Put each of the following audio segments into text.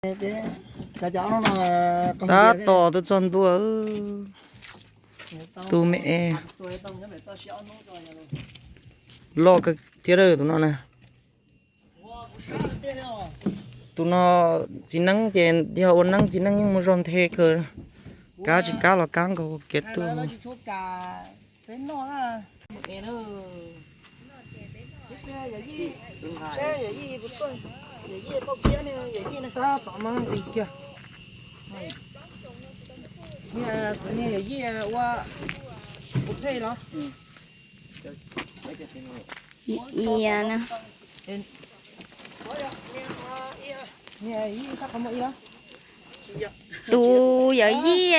Tab tom tus txog ntua, tus me es loj kawg thiab tus no na. Tus no txiv neeb ces yog ua neeb txiv neeb yeej muaj zog nthe kawg. Kab tsis kab los kab nkaus kiag tuaj. Tus yawm yij,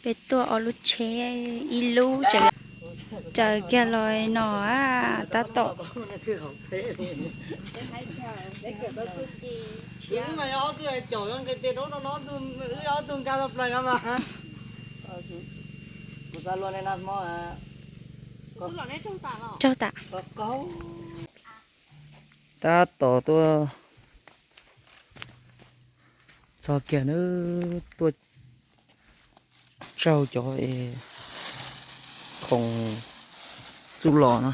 peb tuaj ob lub tsheb, ib lub tseem raws kiag los no, tab tom. Tsaug tas. Tab tom tuaj txog kiag na, tuaj tsaug cov khoom txuj lom no.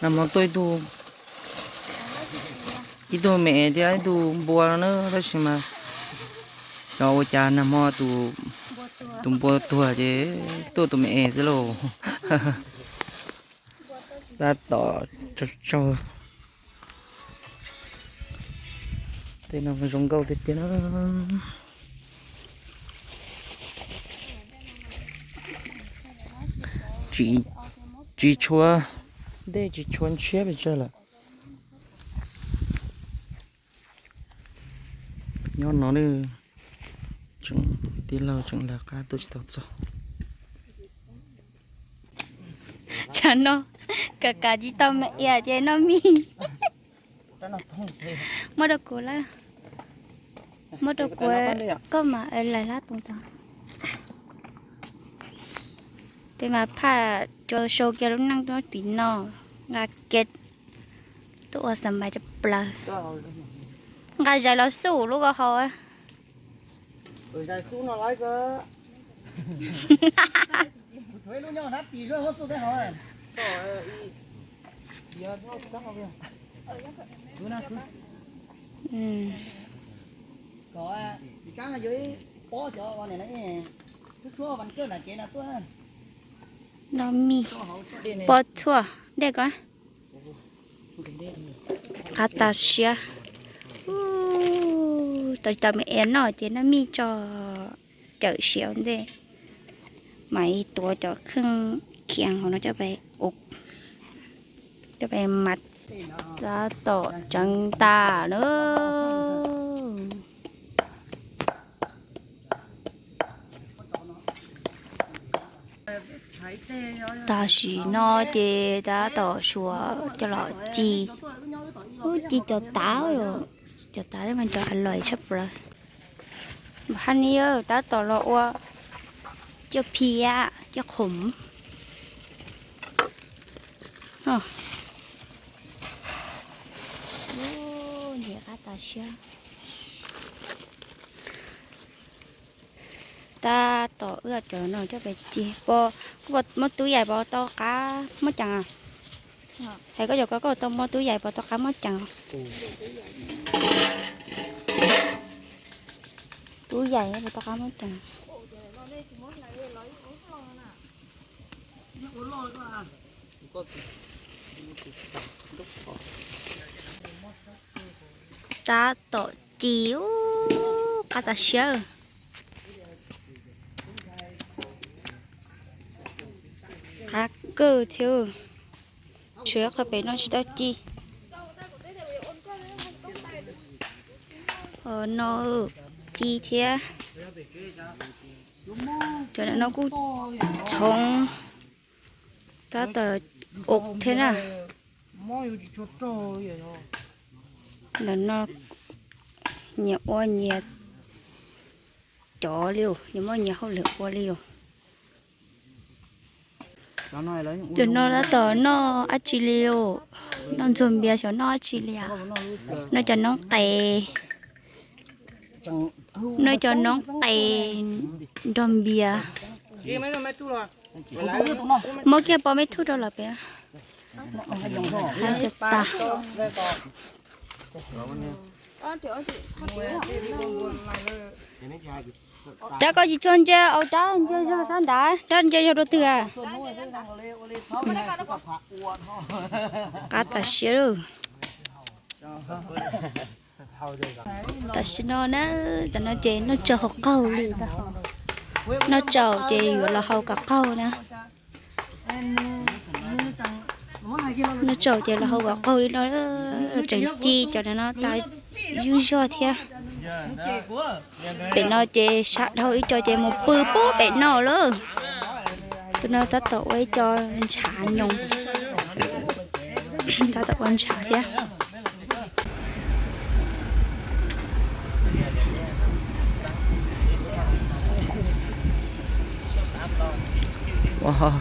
Nag hmo tuaj ib tug, ib tug me thiab ib tug npua no na, tab sis mas xyov ua cas nag hmo tus npua tuag ces tuaj tus me xwb lauj. Tab tom tsaug tsaug. Tej no zoo nkauj tiag tiag na. Tsis tshua, dej tsis tshua ntshiab pes tsawg lawm. Nyob no nws tseem, tij laug tseem lawv qab tuaj tsis tau txog. Tsam no kav kav tsis tau me ias ces noj mij. Muab rau kuv lawm, muab rau kuv, koj mas lawv lab tus tod. Peb mas phaj cov sau kiag lub neej tuaj tim no, nqa kev tuaj ua xas mais cov plaws. Nqa zais los xub lub ko hau. Noj mij, pob txhuaj dej ko. Qab tas siab. Tau tsis tau me es noj ces noj mij tso cawm siav ua ntej. Mam li tuav cov kheej khiav hauv no coj pais, coj pais mas. Tab tom tseev tas na. Tam sim no ces tab tom suav coj los ci, ci cov tav, cov tav mas cov a lois tshaj plaws. Npam hab ni tab tom los ua coj phiab coj khoom. Ntxim qab tas siab. Tab tom wb cov no coj pais ci, muab tub yaim pov tau qab muab ceem. Hais koj cov ko, koj tau muab tub yaim pov tau qab muab ceem. Tub yaim pov tau qab muab ceem. Tab tom ci, qab tas siab. Qab kawg thiab. Tshuav qhov pem no tsis tau ci. No ci thiab. Cov no kuj txhoov. Tab tom Ua thiab na. Ntawm no nyias ua nyias cov li, nyias muaj nyias hauj lwm ua li os. Cov no tab tom noj dab tsi li os? Noj ntxuag npias, xyov noj dab tsi li as. No cov noob qes, no cov noob qes nrog npias. Muab kiag pov me thuj rau lawm pem. Hais tias tas. Rov koj tsis tshua ntsia, au, rab ntsia zog sab nrad, rab ntsia zog rau twg a? Qab tas siab lawm. Tam sim no na, tam no ces noj tsaus hauv qaug li, noj tsaus ces yuav los hau kom qaug na. Noj tsaus ces los hau kom qaug li no, tseem ci cov no tas ywj zog thiab. Pem no ces sab dhau ib co ces mus pw puag pem no lawm. Tus no tab tom ua ib co ntshav nyoos, tab tom ua ntshav thiab. Ua